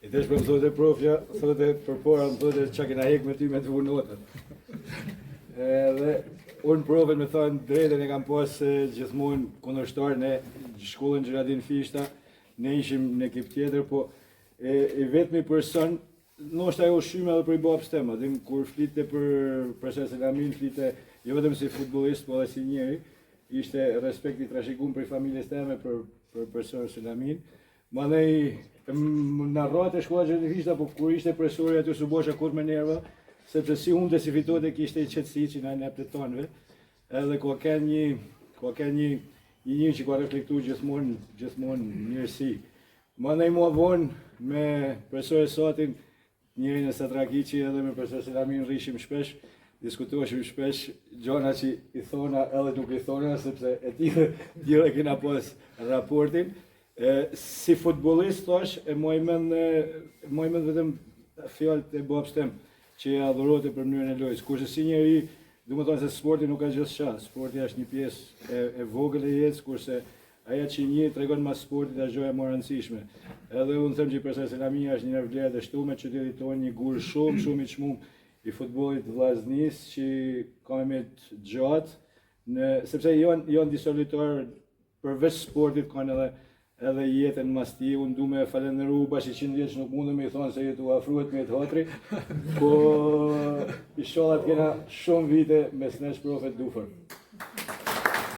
I tash po më thotë profja, thotë përpara më thotë çka kena hek me ty me të vu notën. Edhe unë profën me thonë drejtën e kam pas gjithmonë kundërshtar në shkollën Xheladin Fishta, ne ishim në ekip tjetër, po e, i vetmi person Ndoshta ajo shyme edhe prej babës tem, a din kur flitte për profesor Selamin, flitte jo vetëm si futbollist, po edhe si njeri, ishte respekt i trashëgum prej familjes teme për për profesor Selamin. Mandej na rrahte shkolla Xheladin Fishta, po kur ishte profesori aty s'u bosha kurrë me nerva, sepse si humte si fitote kishte një qetësi që na jepte tonëve. Edhe ka kenë një ka kenë një një njeri që ka reflektu gjithmonë gjithmonë mirësi. Mandej ma vonë me profesor Esatin, njërin e Satrakiqi edhe me profesor Selamin rrishim shpesh, diskutoheshim shpesh gjona që i thona edhe nuk i thona, sepse e tillë tillë e kena pas raportin. E, si futbollist, thash, e maj mend, e maj mend vetëm fjalët e babës tem, që e adhurote për mënyrën e lojës. Kurse si njeri, du me thonë se sporti nuk ka gjithçka, sporti është një pjesë e, e vogël e jetës, kurse Ajo që njeri tregon mas sportit është gjoja më e rëndësishme. Edhe unë them që profesor Selamia është një nga vlerat e shtume të qytetit tonë, një gur shumë shumë i çmuar i futbollit të Vllaznisë që ka me met gjatë në sepse janë janë disa lojtarë përveç sportit kanë edhe edhe jetën mas tij, unë du me falenderu bash 100 vjeç nuk mundem me i thonë se je tu afruet me të hatri, po inshallah të kena shumë vite mes nesh profe Dufër.